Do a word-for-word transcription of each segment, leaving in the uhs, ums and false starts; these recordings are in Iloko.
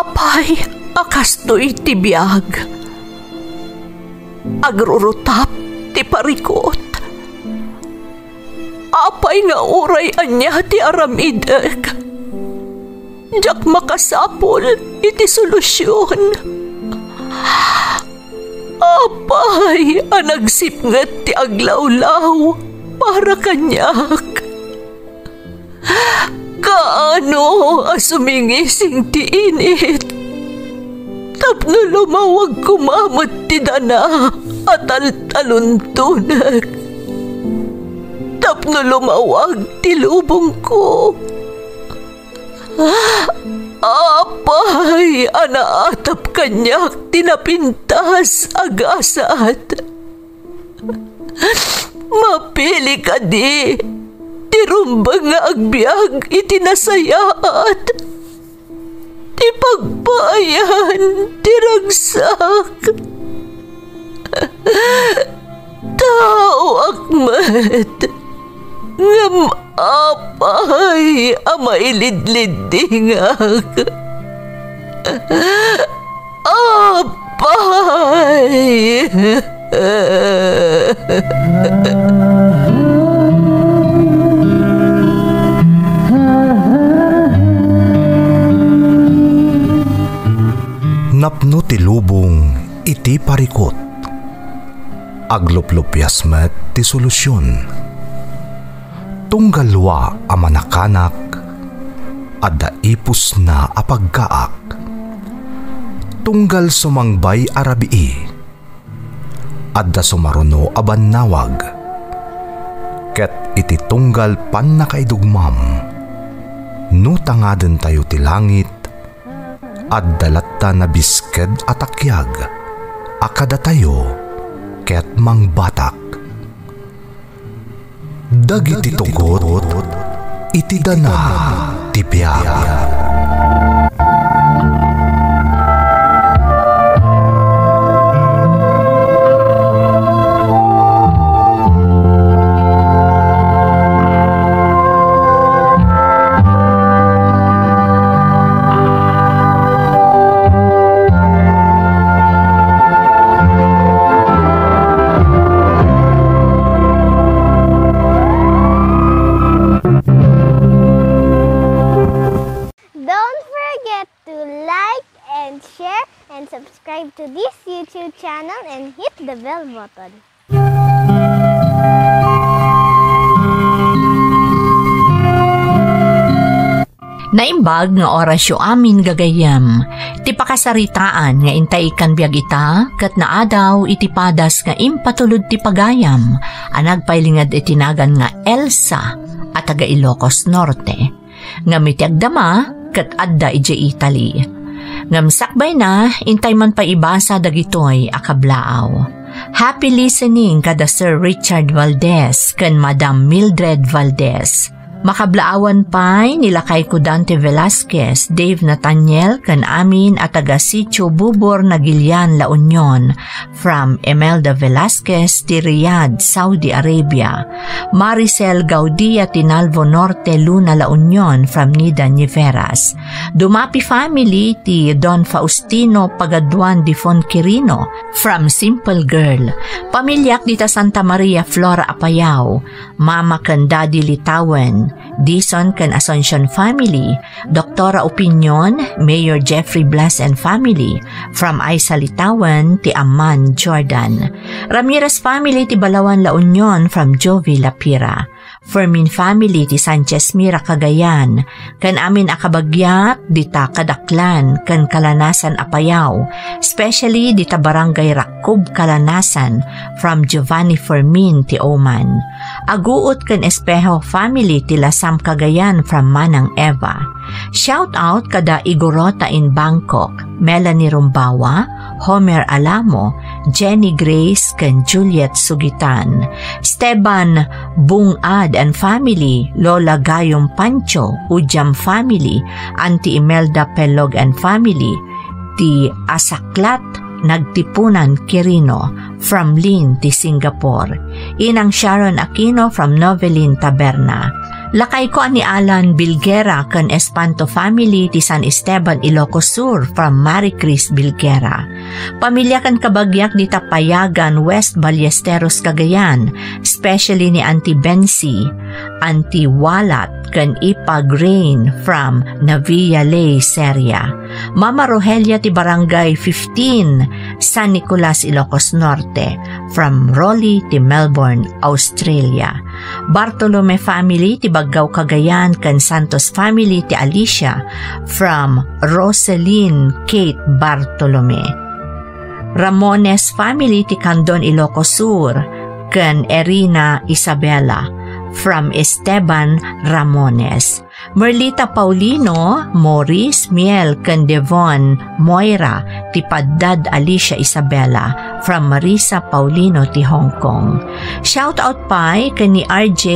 Apay a kastoy ti biag? Agrurutap ti parikut. Apay nga uray ania ti aramidek, diak makasapul iti solusion. Apay a nagsipnget ti aglawlaw para kaniak? Kaano a sumingising ti init tapno lumawag koma met ti dana a taltaluntonek, tapno lumawag ti lubongko? Apay a naatap kaniak ti napintas a gasat? Mapili kadi ti rumbeng nga agbiag iti nasayaat, ti pagpaayan ti ragsak? Taoak met, ngem apay a mailidliddingak? Apay! Napno ti lubong iti parikut. Agluplupias met ti solusion. Tunggal wa a manakanak, adda ipusna a pagkaak. Tunggal sumangbay a rabii, adda sumaruno a bannawag. Ket iti tunggal pannakaidugmam, no tangadentayo ti langit, adda latta nabisked a takiag a kadatayo ket mangbatak. Dagiti tugot iti dana ti biag. Don't forget to like and share and subscribe to this YouTube channel and hit the bell button. Naimbag nga orasyo amin gagayyem. Ti pakasaritaan nga intay ikkan biag ita ket naadaw iti padas nga impatulod ti pagayam a nagpailinged iti nagan nga Elsa a taga Ilocos Norte. Ngem iti agdama, ket adda idiay Italy. Ngem sakbayna, intay man pay ibasa dagitoy a kablaaw. Happy listening kada Sir Richard Valdez ken Madam Mildred Valdez. Makablaawan pay ni lakayko Dante Velasquez, Dave Nathaniel, ken amin a taga Sitio Bubor, Nagilian, La Union. From Imelda Velasquez ti Riyadh, Saudi Arabia, Maricel Gaudia ti Nalvo Norte, Luna, La Union, from Nida Niveras, Dumapi family ti Don Faustino Pagaduan Difon Quirino, from Simple Girl, pamiliak dita Santa Maria Flora Apayao, Mama ken Daddy Litawen, Dison ken Asuncion family, Doktora Opinion, Mayor Jeffrey Blas and family, from Aisa Litawen ti Amman, Jordan. Ramirez family ti Balawan, La Union, from Jovi Lapira. Fermin family ti Sanchez Mira, Cagayan, ken amin a kabagiak dita Kadaklan ken Kalanasan Apayao, especially dita Barangay Rakkub, Kalanasan, from Giovanni Fermin ti Oman. Aguot ken Espejo family ti Lasam, Cagayan, from Manang Eva. Shout out kada Igorota in Bangkok, Melanie Rumbawa, Homer Alamo, Jenny Grace, ken Juliet Sugitan. Esteban Bungad and family, Lola Gayong Pancho, Ujam family, Auntie Imelda Pelog and family, ti Asaklat Nagtipunan Quirino, from Lin ti Singapore. Inang Sharon Aquino from Novelin Taberna. Lakayko a ni Alan Bilguera ken Espanto family ti San Esteban, Ilocos Sur, from Marie Chris Bilguera. Pamilya ken kabagiak dita Payagan, West Ballesteros, Cagayan, especially ni Auntie Bensi, Auntie Walat, ken Ipa Grain from Navia Ley, Seria. Mama Rogelia ti Barangay fifteen, San Nicolas, Ilocos Norte, from Rolly ti Melbourne, Australia. Bartolome family ti Baggao, Cagayan, ken Santos family ti Alicia from Roselyn Kate Bartolome. Ramones family ti Candon, Ilocos Sur, ken Erina Isabela from Esteban Ramones. Merlita Paulino, Morris, Miel, ken Devon, Moira, ti paddad Alicia Isabela, from Marisa Paulino ti Hong Kong. Shout out pay ken ni R J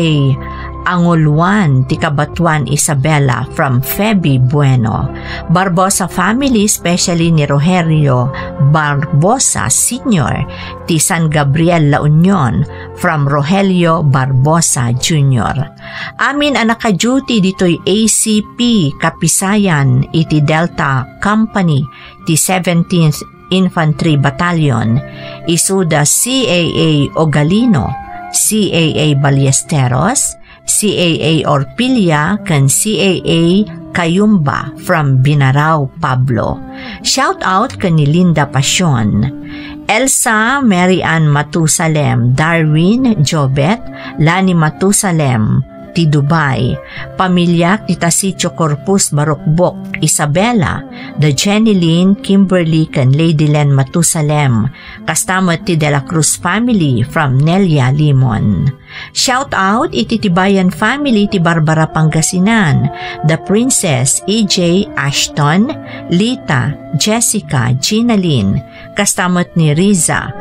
Anguluan ti Kabatuan Isabela, from Feby Bueno. Barbosa family, especially ni Rogerio Barbosa Senior ti San Gabriel, La Union, from Rogelio Barbosa Junior. Amin a naka-duty ditoy A C P Kapisayan iti Delta Company ti seventeenth Infantry Battalion, isuda C A A Ogalino, C A A Ballesteros, C A A Orpilla, ken C A A Cayumba from Binarao, Pablo. Shout out ken ni Linda Pasion. Elsa Mary Ann Matusalem, Darwin, Jobet, Lani Matusalem, ti Dubai. Pamiliak ti Tasicho Corpus Barukbok, Isabela, da Jenny Lynn, Kimberly, ken Lady Len Matusalem. Kasta met ti De La Cruz family from Nelia Limon. Shout out iti Tibayan family ti Barbara, Pangasinan, The Princess, E J, Ashton, Lita, Jessica, Gina Lynn, kasta met ni Riza,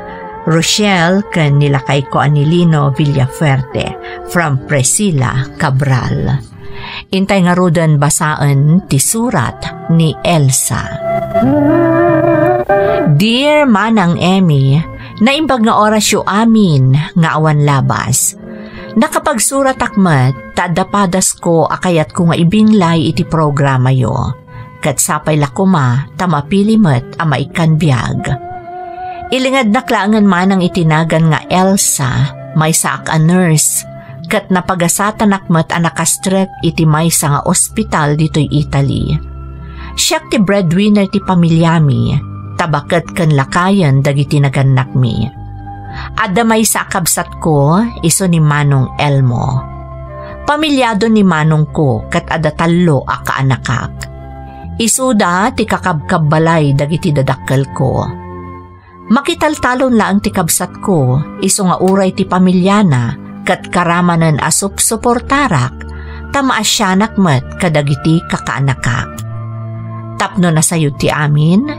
Rochelle, ken ni lakayko a ni Lino Villafuerte from Priscilla Cabral. Intay ngaruden basaen ti surat ni Elsa. Dear Manang Emmy, naimbag nga orasyo amin nga awan labas. Nakapagsuratak met ta adda padasko a kayatko nga ibinglay iti programayo. Ket sapay la koma ta mapili met a maikkan biag. Ilingednak laengen manang iti nagan nga Elsa, maysaak a nurse, ket napagasatanak met a nakastrek iti maysa nga ospital ditoy Italy. Siak ti breadwinner ti pamiliami, ta baket ken lakayen dagiti nagannakmi. Adda maysa a kabsatko, isu ni Manong Elmo. Pamilyadon ni manongko ket adda tallo a kaanakak. Isuda ti kakabkabbalay dagiti dadakkelko. Makitaltalon laeng ti kabsatko, isu nga uray ti pamilyana ket karamanen a supsuportarak, ta maasianak met kadagiti kakaanakak. Tapno nasayod ti amin,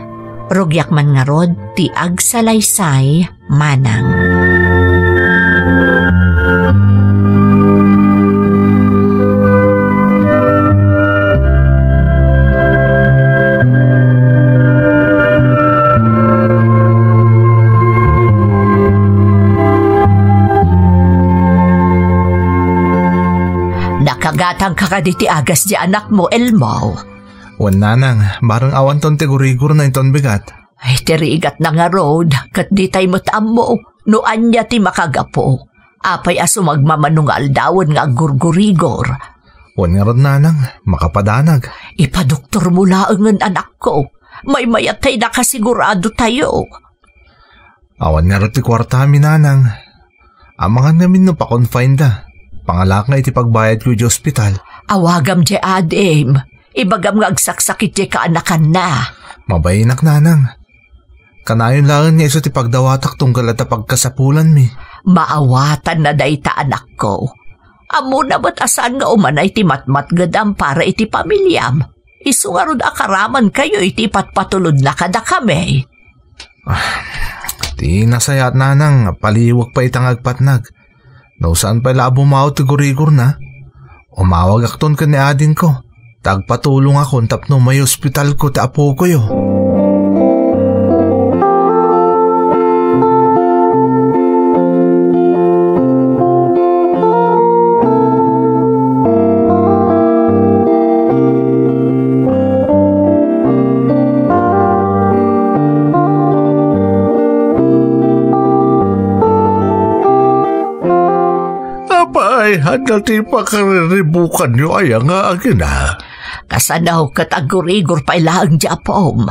rugiak man ngarud ti agsalaysay manang. Nakagatangka kadi ti agas ti anakmo, Elmo? Wen, nanang, bareng awanton ti gurigorna inton bigat. Ay, ti rigatna ngarud, ket ditay met ammo no ania ti makagapu. Apay a sumagmamano nga aldawen nga aggurgurigor? Wen ngarud, nanang, makapadanag. Ipadoktormo laengen, anakko. Maymayat tay nakasigurado tayo. Awan ngarud ti kuartami, nanang. Amangan ngamin no pa-confine da. Pangalak nga iti pagbayadko iti ospital. Awagam diay adim. Ibagam nga agsaksakit diay kaanakanna. Mabainak, nanang. Kanayon laeng nga isu ti pagdawatak tunggal adda pagkasapulanmi. Maawatanna dayta, anakko. Ammona met a saan nga umanay ti matmatgedam para iti pamiliam. Isu ngarud a karamankayo iti ipatpatulodna kadakami. Ah, ti nasayaat, nanang, paliwek pay ita nga agpatnag. No saan pay la a bumaw ti gurigorna, umawagakton ken ni adingko, ta agpatulongakon tapno maiospitalko ti apokoyo. Adda ti pakariribukanyo aya nga agina? Kasano ket aggurigor pay laeng ti apom?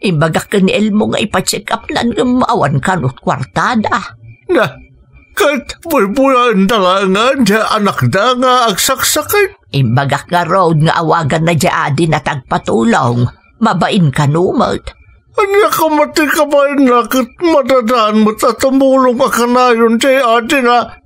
Imbagak ken ni Elmo nga ipa-check-upnan ngem awan kano kuartada. Na, ket buybuyaenda laengen ti anakda nga agsaksakit? Imbagak ngarud nga awaganna ti adina ti agpatulong. Mabain kano met. Ania koma ti kabainna ket madadaan met a tumulong a kanayon ti adina?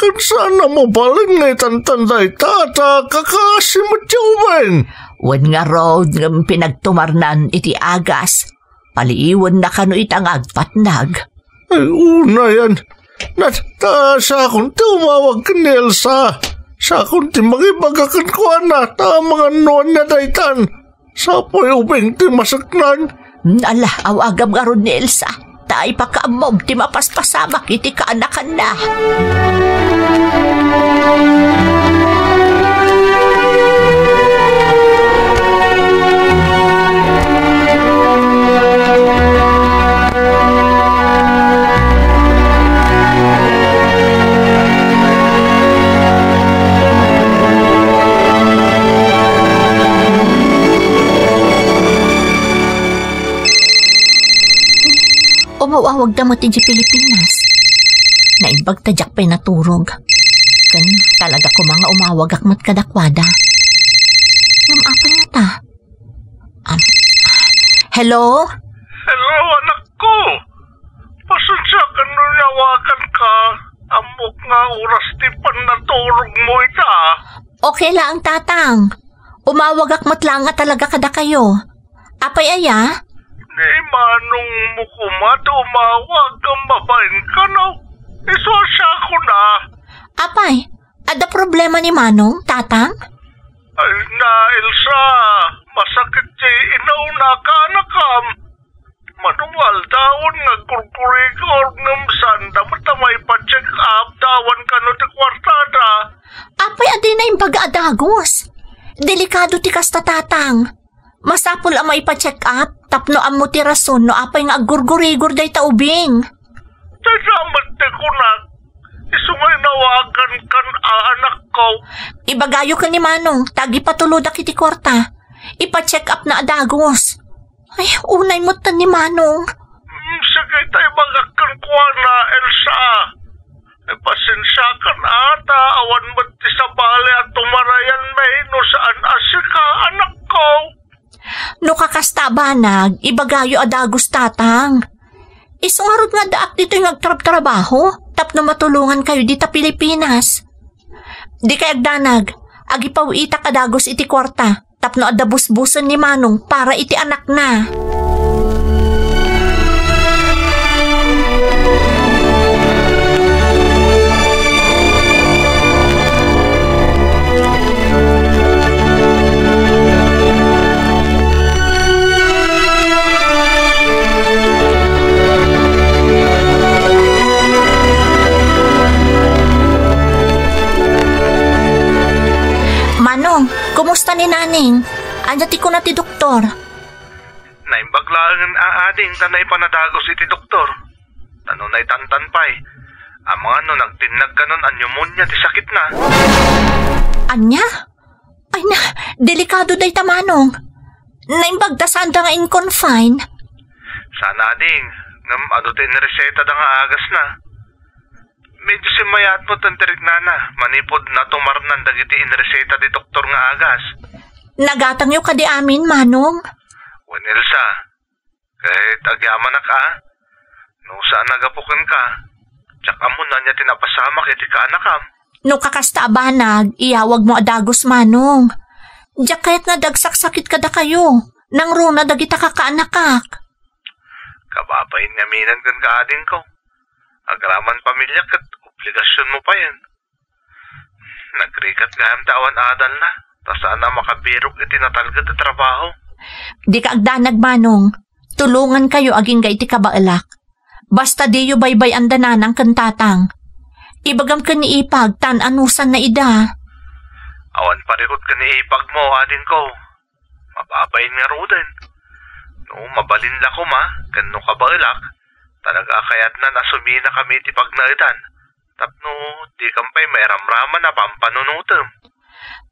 Ken saan a mabalin nga itantan dayta ta kakaasi met ti ubing. Wen ngarud ngem pinagtumarnan iti agas. Paliiwenna kano ita nga agpatnag. Ay, unayen. Na, ta, siakon ti umawag ken ni Elsa. Siakon ti mangibaga kenkuana ta mangannuanna daytan. Sapoy ubing ti maseknan. Ala, awagam ngarud ni Elsa. Ta ipakaammom ti mapaspasamak iti kaanakanna. Umawawagda met idiay Pilipinas. Naimbag ta diak pay naturog. Ken talaga koma nga umawagak met kadakuada. Ngem apay ngata? Am, hello? Hello, anakko. Pasensiakan no nawaganka. Ammok nga oras ti pannaturogmo ita. Okay laeng, Tatang. Umawagak met laeng nga talaga kadakayo. Apay aya? Ni manongmo koma ti umawag ngem mabain kano. Isu a siakon a. Apay, adda problema ni Manong, Tatang? Ay na, Elsa, masakit ti inauna a kaanakam. Mano nga aldawen nga agkurkurigor ngem saanda met a maipa-check up ta awan kano ti kuartada. Apay a dina imbaga a dagus? Delikado ti kasta, Tatang. Masapul a maipa-check up tapno ammo ti rason no apay nga aggurgurigor dayta ubing. Dayta met ti kunak, isu nga inawagankan a anakko. Ibagayo ken ni Manong ta agipatulodak iti kuarta. Ipa-check up na a dagus. Ay, unay met ni Manong. Mm, sige, ta ibagak kenkuana, Elsa. Ay, pasensiakan a ta awan met ti sabali a tumarayanmi no saan a sika, anakko. No kakasta a banag, ibagayo a dagus, Tatang. Isu ngarud nga addaak ditoy nga agtrabtrabaho tapno matulongankayo dita Pilipinas. Dikay agdanag, agipaw-itak a dagus iti kuarta tapno adda busbusen ni Manong para iti anakna. Manong, kumusta ni Naning? Ania ti kuna ti doktor? Naimbag laengen a ading ta naipan a dagus iti doktor. Ta no naitantan pay, amangan no nagtinnag kanon a pneumonia ti sakitna. Ania? Ay na, delikado dayta, Manong. Naimbag ta saanda nga in-confine. Saan ading, ngem adu ti inresetada nga agasna. Medyo simmayaat met ti riknana manipud natumarnan dagiti inreseta ti doktor nga agas. Nagatangyo kadi amin, Manong? Wen, Elsa, ket agyamanak a, no saan a gapu kenka, diak ammo no ania ti napasamak iti kaanakam. No kakasta a banag, iyawagmo a dagus, Manong. Diak kayat nga adda agsaksakit kadakayo. Nangruna dagita kakaanakak. Kababain ngamin kenka, adingko. Agraman pamiliak ket obligasionmo payen. Nagrigat gayam ti awan adalna, ta saan a makabirok iti natalged a trabaho. Dika agdanag, Manong. Tulongankayo agingga iti kabaelak. Basta diyo baybay-an da nanang ken tatang. Ibagam ken ni Ipag, tan anusanna ida. Awan parikut ken ni Ipagmo, adingko. Mababain ngaruden. No mabalin la koma, ken no kabaelak, talaga a kayatnan a suminakami iti pagnaedan. tapno dikam pay mairamraman a pampanunotem.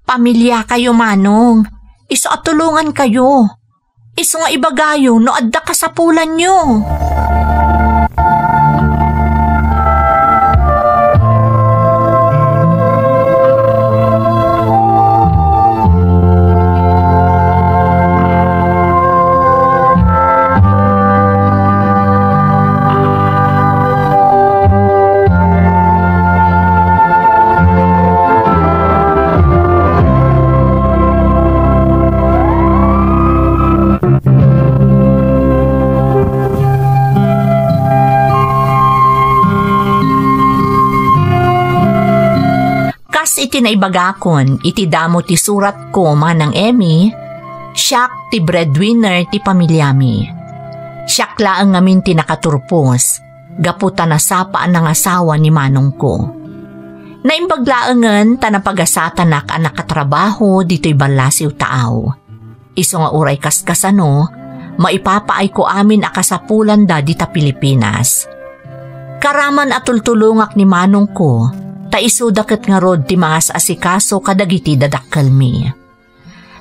Pamiliakayo, Manong. Isu a tulongankayo. Isu nga ibagayo no adda kasapulanyo. Kas iti naibagakon iti damo ti suratko, Manang Emmy, siak ti breadwinner ti pamiliami. Siak laeng ngamin ti nakaturpos gapu ta nasapa a nangasawa ni manongko. Naimbag laengen ta napagasatanak a nakatrabaho ditoy ballasiw taaw. Isu nga uray kaskasano, maipapaayko amin a kasapulanda dita Pilipinas. Karaman a tultulongak ni manongko, ta isuda ket ngarud ti mangas-asikaso kadagiti dadakkelmi.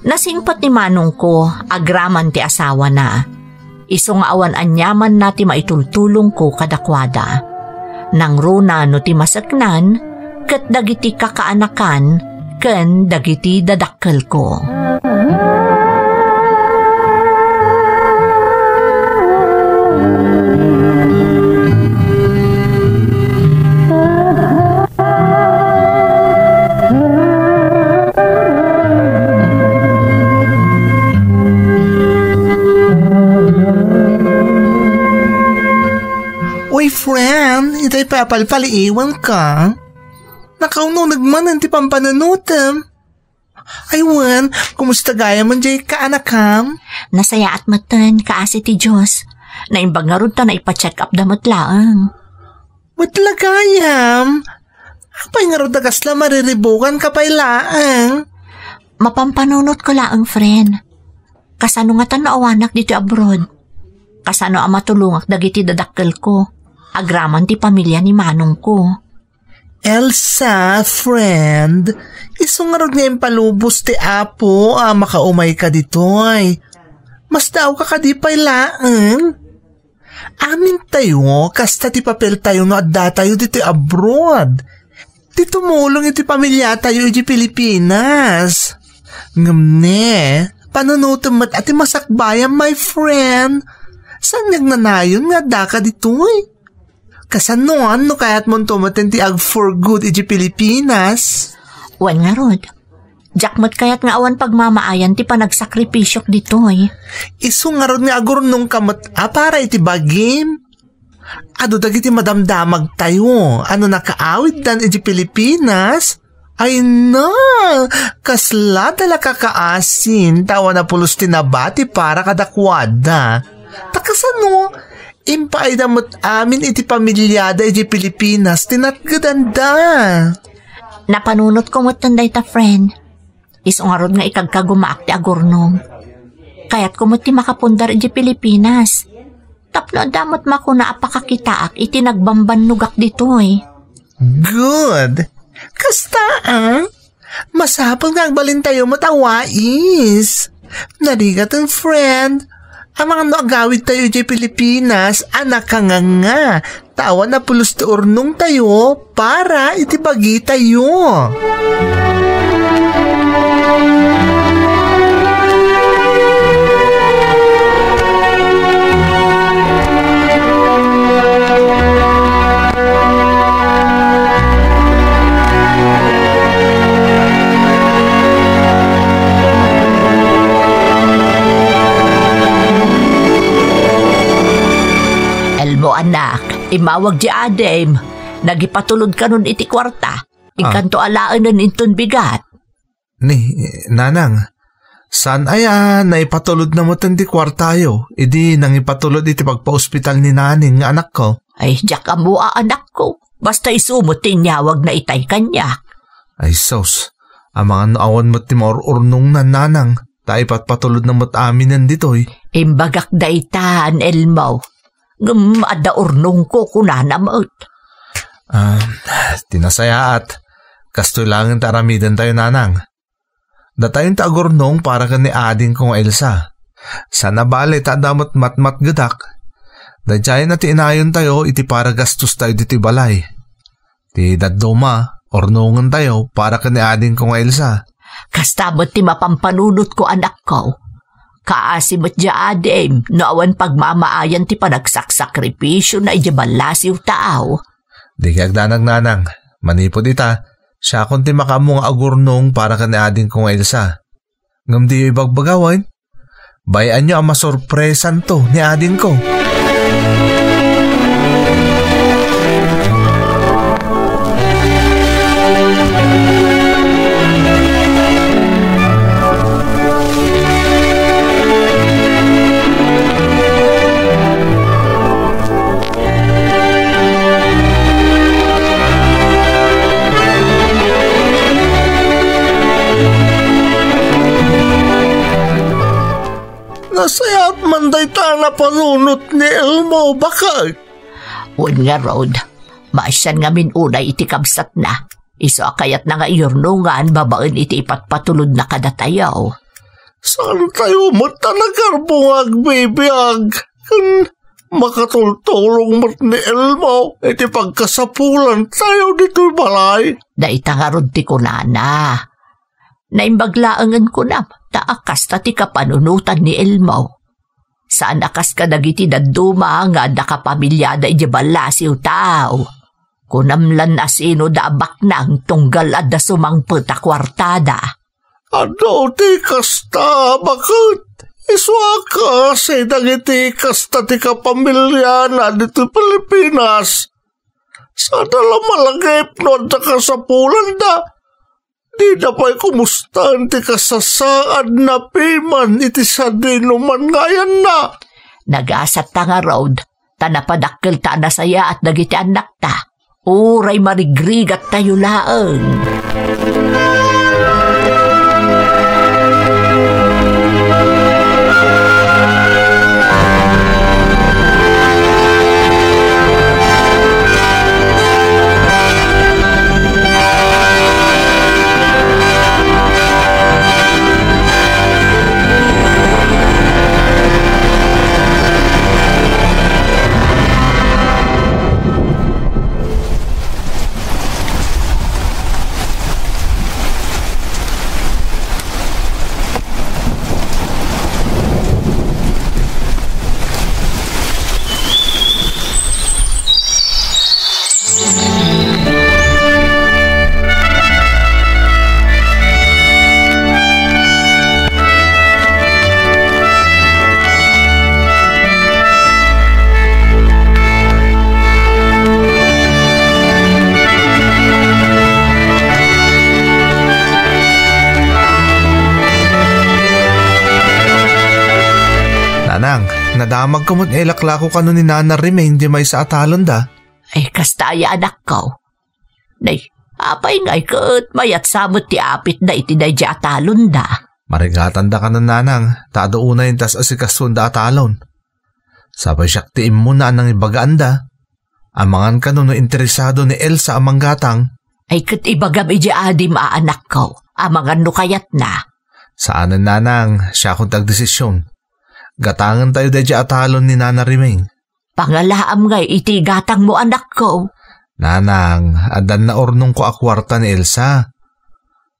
Nasingpet ni manongko agraman ti asawana. Isu nga awan aniamanna ti maitultulongko kadakuada. Nangruna no ti maseknan, ket dagiti kakaanakan ken dagiti dadakkelko. Uy, friend, itay papalpaliiwanka. Nakaununeg manen ti pampanunotem. Ay wen, kumusta gayam diay kaanakam? Nasayaat metten, kaasi ti Dios. Naimbag ngarud ta naipa-check up da met laeng. Met la gayam? Apay ngarud a kasla mariribukanka pay laeng? Mapampanunotka laeng, friend. Kasano ngatan no awanak ditoy abroad? Kasano a matulongak dagiti dadakkelko? Agraman ti pamilia ni manongko. Elsa, friend, isu ngarud nga impalubos ti Apo a makaumayka ditoy. Masdaawka kadi pay laeng? Amintayo, kasta ti papeltayo no addatayo ditoy abroad. Ti tumulong iti pamiliatayo iti Pilipinas. Ngem ne, panunotem met a ti masakbayam, my friend. Saan nga agnanayon nga addaka ditoy? Kasanoan no kayatmonto metten ti ag for good iti Pilipinas? Wen ngarud, diak met kayat nga awan pagmamaayan ti panagsakripisyok ditoy. Isu ngarud nga agurnongka met a para iti bagim. Adu dagiti madamdamagtayo a no nakaawiddan iti Pilipinas, ay na, kasla dala kakaasin, ta awan a pulos ti nabati para kadakuada. Ta kasano, impaayda met amin iti pamiliada iti Pilipinas ti natgedanda. Napanunotko met dayta, friend. Isu ngarud nga ikagkagumaak ti agurnong. Kayatko met ti makapundar iti Pilipinas. Tapno adda met makuna a pakakitaak iti nagbambannogak ditoy. Good. Kasta, ah? Masapul nga agbalintayo met a wais. Narigaten, friend. Amangan no agawidtayo idiay Pilipinas a nakanganga. Ta awan a pulos ti urnongtayo para iti bagitayo. Elmo, anak, immawag di adim. Nagipatulod kanon iti kuarta. Ah. Inkanto alaenen inton bigat. Ni, nanang, saan aya naipatulod na metten ti kuartayo, idi nangipatulod iti pagpaospital ni naning nga anakko? Ay, diak ammo a anakko. Basta isu met ti inyawagna itay kaniak. Ay, sus. Amangan no awan met ti maur-urnongnan, nanang, ta ipatpatulod na met aminen ditoy. Imbagak daytan, Elmo. Ngem adda urnongko, kunana met. Ah, ti nasayaat, kastoy laeng ti aramidentayo, nanang. Datayon ti agurnong para ken ni adingko nga Elsa. Saan a bale ta adda met matmatgedak. Daydiayen a ti inayontayo iti paragastostayo ditoy balay. Ti dadduma, urnongentayo para ken ni adingko nga Elsa. Kasta met ti mapampanunotko, anakko. Kaasi met diay adim no awan pagmamaayan ti panagsaksakripisio na idiay ballasiw taaw. Dika agdanag, nanang. Manipud ita, siakon ti makaammo nga agurnong para ken ni adingko nga Elsa. Ngem diyo ibagbaga wen, bay-anyo a masorpresanto ni adingko. Nasayaat man dayta a napanunot ni Elmo, baket. Wen ngarud, maasian ngamin unay iti kabsatna. Isu a kayatna nga iyurnongan babaen iti ipatpatulodna kadatayo. Saantayo met a nagarbong nga agbibiag ken makatultulong met ni Elmo iti pagkasapulantayo ditoy balay. Dayta ngarud ti kunana. Naimbag laengen kunam, ta a kasta ti kapanunotan ni Elmo. Saan a kas kadagiti dadduma nga adda kapamiliada idiay ballasiw taaw. Kunam lan a sinoda a baknang tunggal adda sumangpet a kuartada. Adu ti kasta, baket. Isu a kaasi dagiti kasta ti kapamiliana ditoy Pilipinas. Saan a la malagip no adda kasapulanda. Dida pay kumustaen ti kasasaadna piman iti sadinoman nga ayanna. Nagasatta ngarud, ta napadakkelta a nasayaat dagiti annakta. Uray marigrigattayo laeng. Nanang, nadamagko met nga ilaklako kano ni Nana Rimeng diay maysa a talonda. Ay, kasta aya, anakko. Nay, apay ngay ket mayat sa met ti apitda iti daydiay a talonda? Marigatanda kano, nanang, ta adu unay intas asikasonda a talon. Sapay siak ti immuna a nangibagaanda. Amangan kano no interesado ni Elsa a manggatang. Ay, ket ibagam idiay adim a, anakko. Amangan no kayatna. Saanen, nanang, siakon ti agdesision. Gatangentayo daydiay a talon ni Nana Rimeng. Pangalaam ngay iti gatangmo, anakko. Nanang, addan naurnongko a kuarta ni Elsa.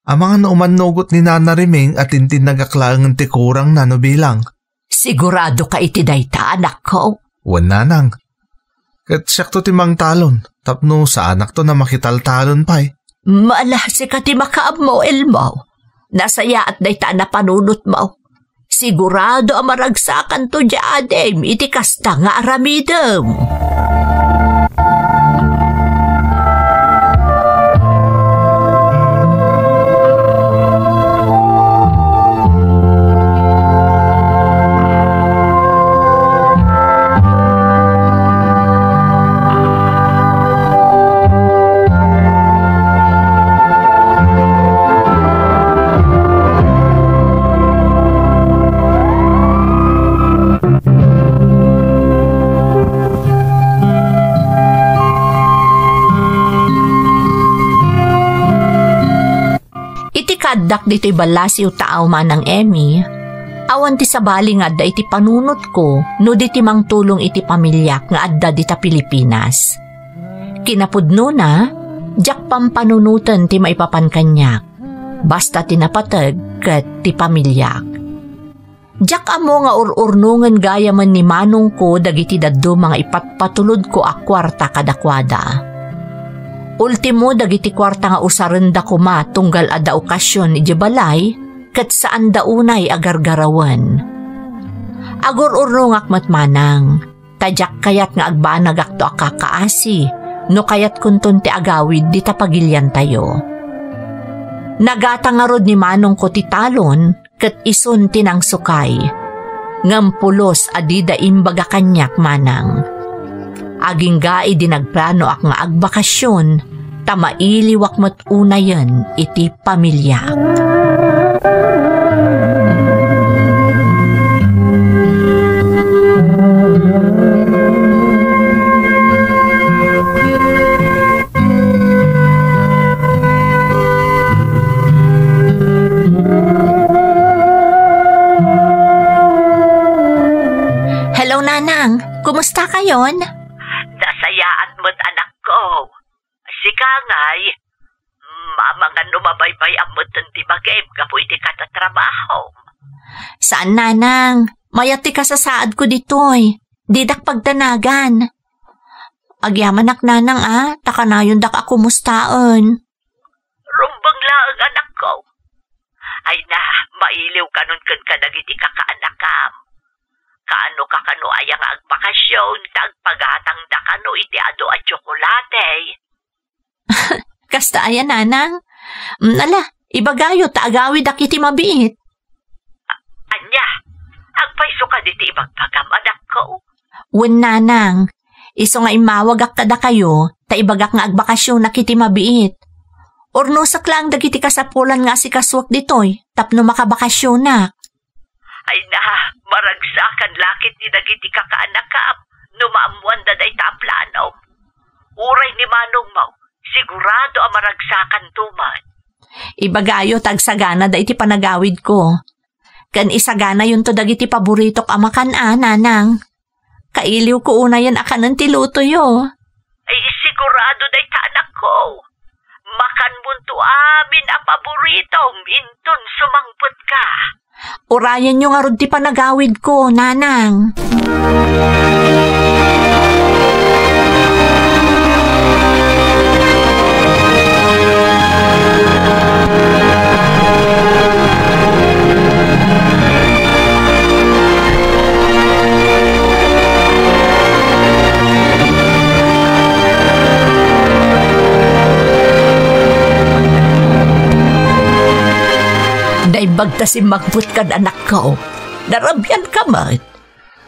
Amangan no umannugot ni Nana Rimeng a tintinnagak laengen ti kurangna no bilang. Sigurado ka iti dayta, anakko? Wen, nanang. Ket siakto ti mangtalon, tapno saanakto a makitaltalon pay. Mala, sika ti makaammo, Elmo. Nasayaat dayta a napanunotmo. Sigurado a maragsakanto diay adim iti kasta nga aramidem. Addak ditoy ballasiw taaw, Manang Emmy. Awan ti sabali nga adda iti panunotko no di ti mangtulong iti pamiliak nga adda dita Pilipinas. Kinapudnona, diak pampanunoten ti maipapan kaniak. Basta ti napateg ket ti pamiliak. Diak ammo nga ur-urnongen gayamen ni manongko dagiti dadduma nga ipatpatulodko a kuarta kadakuada. Ultimo, dagiti kuarta nga usarenda koma tunggal adda okasion idiay balay, ket saanda unay a gargarawen. Agur-urnongak met, Manang, ta diak kayat nga agbanagakto a kakaasi no kayatkonton ti agawid dita pagiliantayo. Nagata ngarud ni manongko ti talon ket isun ti nangsukay. Ngem pulos a dida imbaga kaniak, Manang. Agingga idi nagplanoak nga agbakasion, ta mailiwak met unayen iti pamiliak. Hello, Nanang. Kumusta kayon? Nasayaat met, anakko. Sika ngay, amangan no mabaybay-am metten ti bagim gapu iti katatrabahom. Saan, Nanang. Mayat ti kasasaadko ditoy. Didak pagdanagan. Agyamanak, Nanang, a, ta kanayondak a kumustaen. Rumbeng laeng, anakko. Ay na, mailiw kanon ken kadagiti kakaanakam. Kaano ka kano aya nga agbakasyon ta agpagatangda kano iti adu a tsokolate? Kasta aya, Nanang? Mm, ala, ibagayo ta agawidak iti mabiit. A-, ania? Agpayso kadi ti ibagbagam, anakko? Wen, Nanang. Isu nga immawagak kadakayo, ta ibagak nga agbakasyonak iti mabiit. Urnosek laeng dagiti kasapulan nga asikasuak ditoy tapno makabakasyonak. Ay na, maragsakan la ketdi dagiti kakaanakam no maammoanda dayta a planom. Uray ni manongmo, sigurado a maragsakanto met. Ibagayo ta agsaganada iti panagawidko. Ken isaganayonto dagiti paboritok a makan a, Nanang. Kailiwko unayen a kanen ti lutoyo. Ay, sigurado dayta, anakko. Makanmonto amin a paboritom inton sumangpetka. Urayenyo ngarud ti panagawidko, Nanang. Naimbag ta simmangpetkan, anakko. Narabianka met.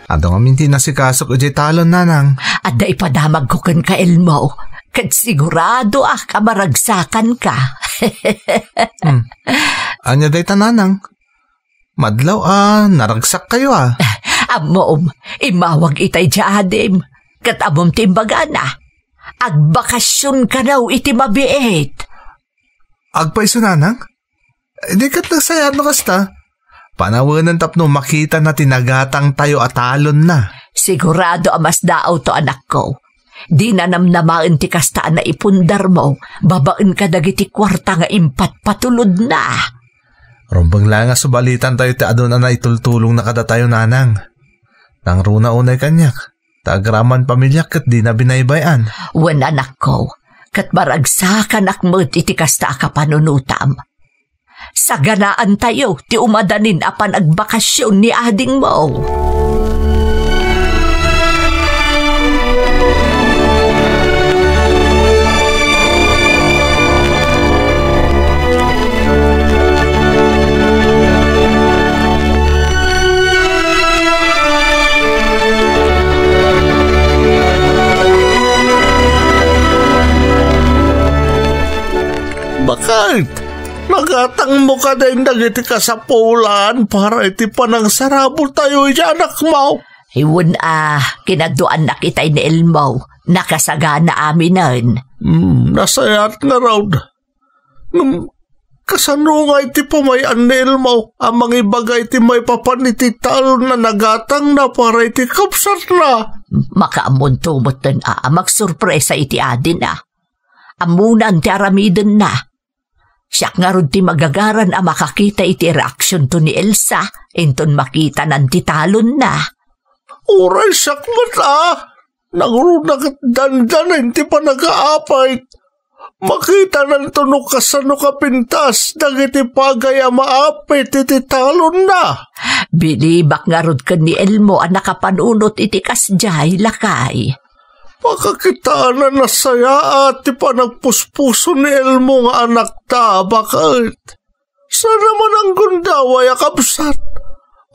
Adu ngamin ti nasikasok idiay talon, Nanang. Adda ipadamagko kenka, Elmo. Ket siguradoak a maragsakanka. Hmm. Ania dayta, Nanang? Madlaw a naragsakkayo a. Ammom, immawag itay diay adim. Ket ammom ti imbagana. Agbakasyonkano iti mabiit. Agpayso, Nanang? Di ket nasayaat no kasta. Panawenen tapno makitana ti nagatangtayo a talonna. Sigurado a masdaawto, anakko. Dina namnamaen ti kasta a naipundarmo babaen kadagiti kuarta nga impatpatulodna. Rumbeng laeng a subalitantayo ti adun a naitultulongna kadatayo, Nanang. Nangruna unay kaniak, ta agraman pamiliak ket dina binaybay-an. Wen, anakko, ket maragsakanak met iti kasta a kapanunotam. Saganaantayo ti umadanin a panagbakasyon ni adingmo. Bakit? Nagatangmo kadin dagiti kasapulan para iti panangsarabultayo iti anakmo? Wen a, kinaduannak itay ni Elmo. Nakasagana aminen. Hmm, nasayaat ngarud. Ngem, Kasano nga iti pamay-an ni Elmo a mangibaga iti maipapan iti talonna a nagatangna para iti kabsatna? Makaammonto metten a magsurpresa iti adina. Ammonan ti aramidenna. Siak ngarud ti magagaran a makakita iti reaksionto ni Elsa inton makitanan ti talonna. Uray siak met a, nangruna ket dandanen ti panagaapit. Makitananto no kasano kapintas dagiti pagay a maapit iti talonna. Bilibak ngarud ken ni Elmo a nakapanunot iti kasdiay, lakay. Pakakitaen a nasayaat ti panagpuspuso ni Elmo nga anakta a baket. Saan a mananggundaway a kabsat.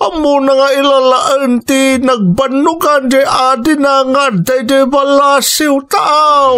Ammona nga ilalaen ti nagbannogan diay adina nga adda idiay ballasiw, taaw.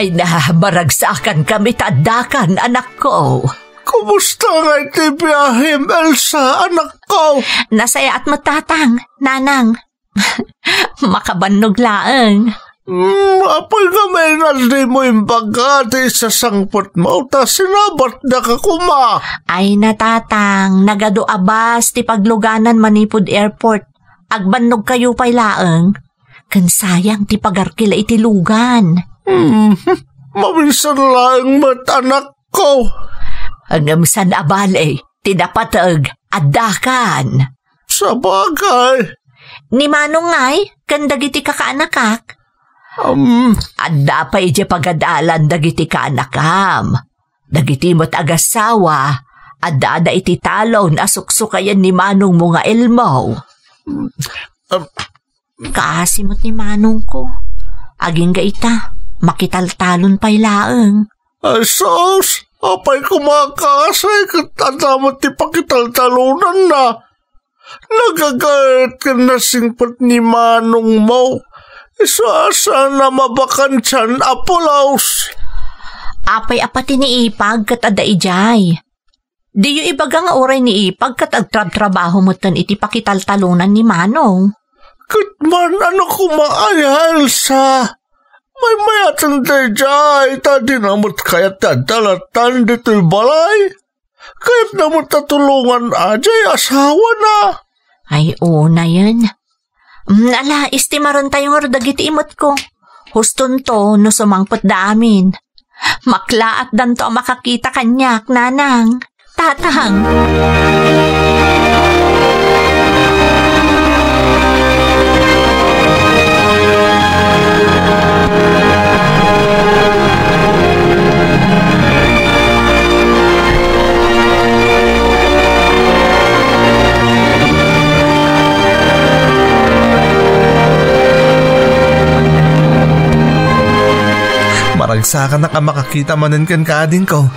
Ay na, maragsakan kami ta addakan, anakko. Kumusta nga iti biahem, Elsa, anakko? Nasayaat met, tatang, nanang. Makabannog laeng. Hmm, apay ngamin a dimo imbaga ti isasangpetmo ta sinabatdaka koma? Ay na, tatang, nagadu a bus ti pagluganan manipud airport. Agbannogkayo pay laeng. Ken sayang ti pagarkila iti lugan. Hmm, maminsan laeng met, anak. Ko. Ngem saan a bale, ti napateg, addakan. Sabagay. Ni Manong ngay, ken dagiti kakaanakak? Um. Adda pay idiay pagad-alan dagiti kaanakam. Dagiti met agassawa, adda-ada iti talon a suksukayen ni manongmo nga Elmo. Um, Kaasi met ni manongko. Agingga ita, makitaltalon pay laeng. Ay, sus! Apay koma a kaasi ket adda met ti pakitaltalonanna? Nagagaet ken nasingpet ni manongmo. Isu a saan a mabakantian a pulos. Apay a pati ni Ipag ket adda idiay? Diyo ibaga nga uray ni Ipag ket agtrabtrabaho metten iti pakitaltalonan ni Manong. Ket man, ano koma aya, Elsa? Maymayaten daydiay, ta dina met kayat ti adda lattan ditoy balay. Kayatna met a tulongan a diay asawana. Ay, unayen. Mm, ala, estimarentayo ngarud dagiti imetko. Hustonto no sumangpetda amin. Maklaatdanto a makakita kaniak, nanang. Tatang. Maragsakanak a makakita manen kenka, adingko.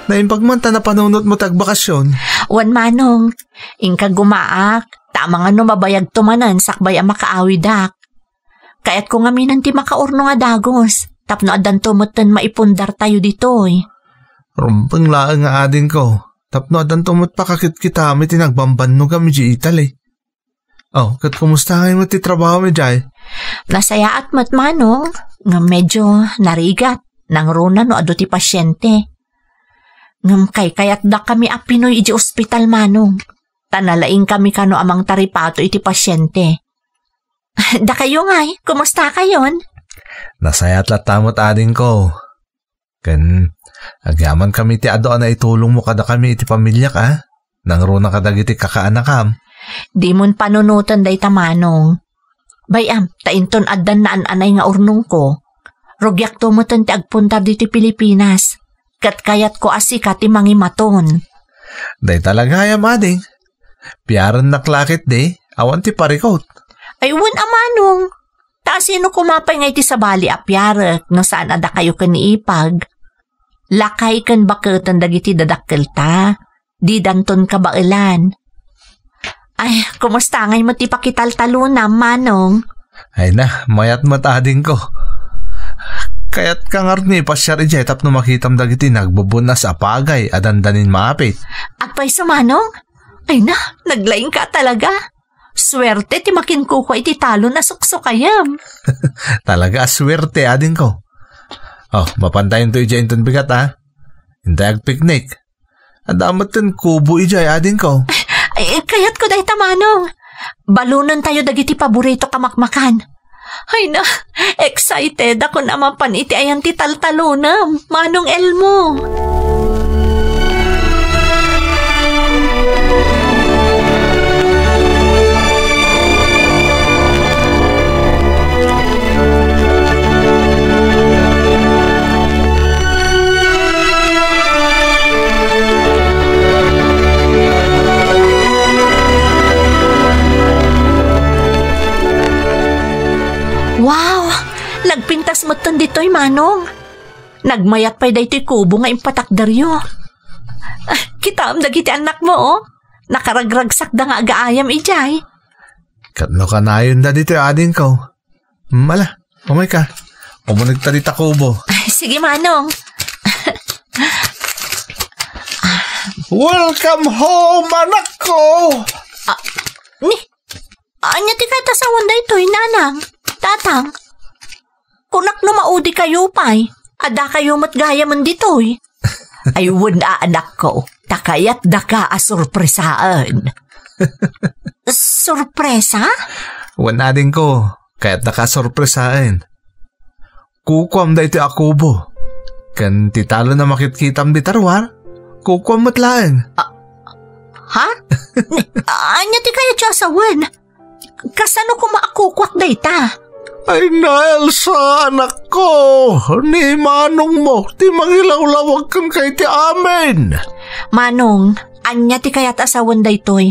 Naimbag man ta napanunotmo ti agbakasyon. Wen, Manong, inka gumaak, ta amangan no mabayagto manen sakbay a makaawidak. Kayatko ngaminen ti makaurnong a dagus, tapno addanto metten maipundartayo ditoy. Rumbeng laeng nga adingko, tapno addanto met pakakitkitaam iti nagbambannogam idiay Italy. Oh, ket kumusta ngay met ti trabahom idiay? Nasayaat met, Manong, ngem medyo narigat, nangruna no adu ti pasiente. Ngem kaykayatdakami a pinuy idiay ospital, Manong, ta nalaingkami kano a mangtaripato iti pasiente. Dakayo ngay, kumusta kayon? Nasayaat latta met, adingko. Ken agyamankami ti adu a naitulongmo kadakami iti pamiliak, a? Nangruna kadagiti kakaanakam. Dimon panunoten dayta, Manong. Bay-am, ta inton addan naan-anay nga urnongko, rugiakto meten ti agpuntar ditoy Pilipinas. Ket kayatko a sika ti mangimaton. Dayta la gayam, ading. Piarennak la ketdi, awan ti parikut. Ay, wen a, Manong. Ta asino koma pay nga iti sabali a piarek no saan a dakayo ken ni Ipag? Lakay ken baketen dagiti dadakkelta. Didanton kabaelan. Ay, kumusta ngay met ti pakitaltalonam, Manong? Ay na, mayat met, adingko. Kayatka ngarud nga ipasiar idiay tapno makitam dagiti nagbubun-as a pagay a dandanin maapit. Agpayso, Manong? Ay na, naglaingka talaga. Suerte ti makinkukua iti talon a suksukayam. Talaga a suerte, adingko. Oh, mapantayonto idiay inton bigat, a? Intay agpiknik. Adda metten kubo idiay, adingko. Ay, kayatko dayta, Manong. Balonentayo dagiti paboritok a makmakan. Ay na, excited ako a mapan iti ayan ti taltalonam, Manong Elmo. Wow! Nagpintas metten ditoy, Manong. Nagmayat pay daytoy kubo nga impatakderyo. Ah, kitaem dagiti annakmo, oh. Nakaragragsakda nga agaayam idiay. Ket no kanayonda ditoy, adingko. Mala, umayka. Umunegta dita kubo. Ay, sige, Manong. Welcome home, anakko! Ah, ni, ania ti kayat a sawen daytoy, Nanang, Tatang? Kunak no maudikayo pay, addakayo met gayamen ditoy. Ay, wen a, anakko, ta kayatdaka a sorpresaen. Sorpresa? Wen, adingko, kayatdaka a sorpresaen. Kukuam daytoy a kubo. Ken ti talon a makitkitam dita ruar, kukuam met laeng. Ah, ha? Ni, ania ti kayatyo a sawen? Kasano koma a kukuak dayta? Ay na, Elsa, anakko, ni manongmo ti mangilawlawag kenka iti amin. Manong, ania ti kayat a sawen daytoy?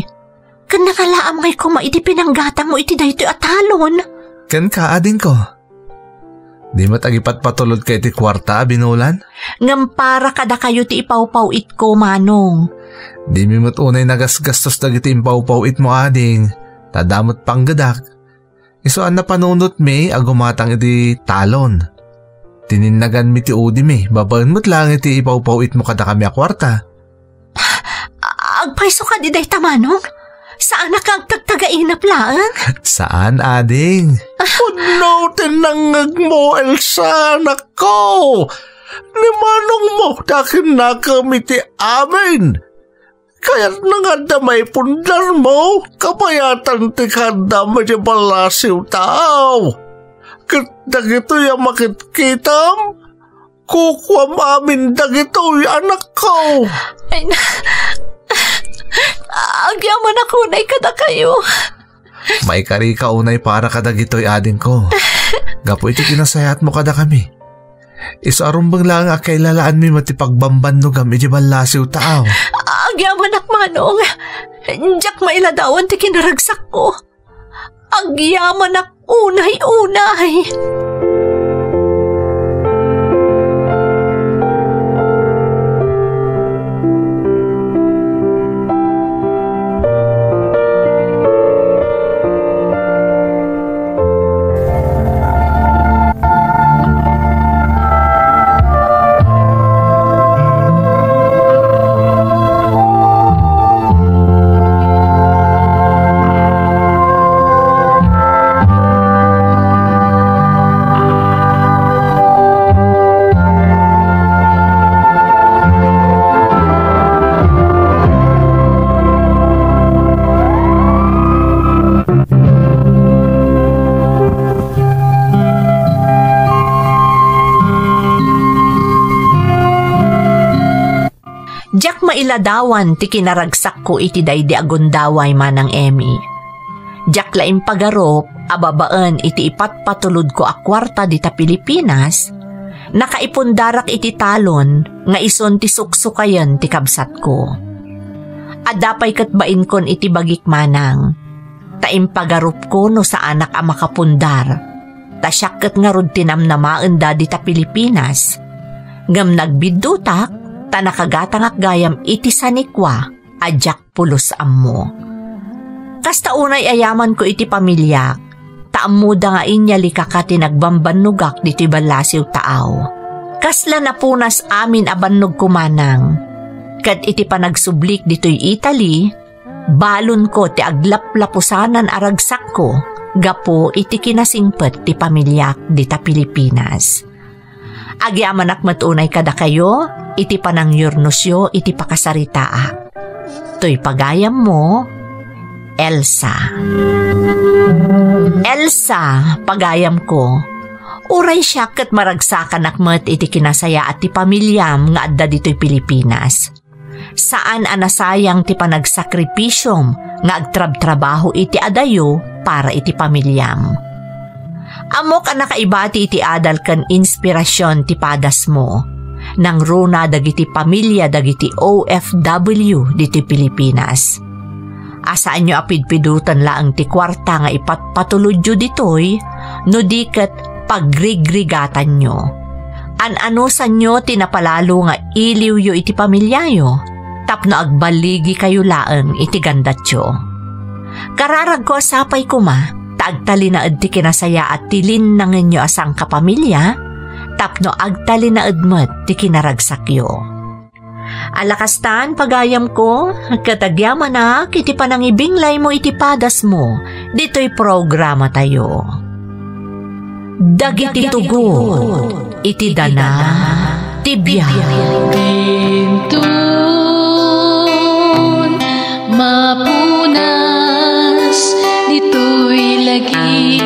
Ken nangalaam ngay koma iti pinanggatangmo iti daytoy a talon? Kenka, adingko. Di met agipatpatulodka iti kuarta a binulan? Ngem para kadakayo ti ipawpaw-itko, Manong. Dimi met unay nagasgastos dagiti impawpaw-itmo, ading, ta adda met panggedak. Isu a napanunotmi a gumatang iti talon. Tininnaganmi ti udimi, babaen met laeng iti ipawpaw-itmo kadakami a kuarta. Agpayso kadi dayta, Manong? Saanak nga agtagtagainep laeng? Saan, ading. Pudno ti nangngegmo, Elsa, anakko. Ni manongmo ti akinnakem iti amin. Kayatna nga adda maipundarmo, kabayatan ti kaaddam iti ballasiw taaw. Ket dagitoy a makitkitam, kukuam amin dagitoy, anakko. Ay na, agyamanak unay kadakayo. Maikarika unay para kadagitoy, adingko. Gapu iti kinasayaatmo kadakami. Isu a rumbeng laeng a kailalaanmi met ti pagbambannogam iti ballasiw taaw. Agyamanak, Manong. Diak mailadawan ti kinaragsakko. Agyamanak unay-unay. Diak mailadawan ti kinaragsakko iti daydi a gundaway, Manang Emmy. Diak la impagarup a babaen iti ipatpatulodko a kuarta dita Pilipinas, nakaipundarak iti talon nga isun ti suksukayen ti kabsatko. Adda pay ket bainkon iti bagik, Manang, ta impagarupko no saanak a makapundar, ta siak ket ngarud ti namnamaenda dita Pilipinas. Ngem nagbiddutak, ta nakagatangak gayam iti sanikua a diak pulos ammo. Kasta unay a yamanko iti pamiliak, ta ammoda nga inyalika ka ti nagbambannogak ditoy ballasiw taaw. Kasla napunas amin a bannogko, Manang. Ket iti panagsublik ditoy Italy, balonko ti aglaplapusanan a ragsakko gapu iti kinasingpet ti pamiliak dita Pilipinas. Agyamanak met unay kadakayo iti panangyurnosyo iti pakasaritaak. Toy pagayammo, Elsa. Elsa, pagayamko, uray siak ket maragsakanak met iti kinasayaat ti pamiliam nga adda ditoy Pilipinas. Saan a nasayang ti panagsakripisom nga agtrabtrabaho iti adayo para iti pamiliam. Ammok a nakaibati iti adal ken inspirasion ti padasmo. Nangruna dagiti pamilia dagiti O F W ditoy Pilipinas. A saanyo a pidpiduten laeng ti kuarta nga ipatpatulodyo ditoy, no di ket pagrigrigatanyo. An-anusanyo ti napalalo nga iliwyo iti pamiliayo tapno agballigikayo laeng iti gandatyo. Kararagko a sapay koma ta agtalinaed ti kinasayaat ti linnangenyo a sangkapamilia tapno agtalinaed met ti kinaragsakyo. Ala kastan, pagayamko, ket agyamanak iti panangibinglaymo iti padasmo ditoy programatayo. Dagiti tugot iti dana ti biag. Dintun mapunas ditoy lagi.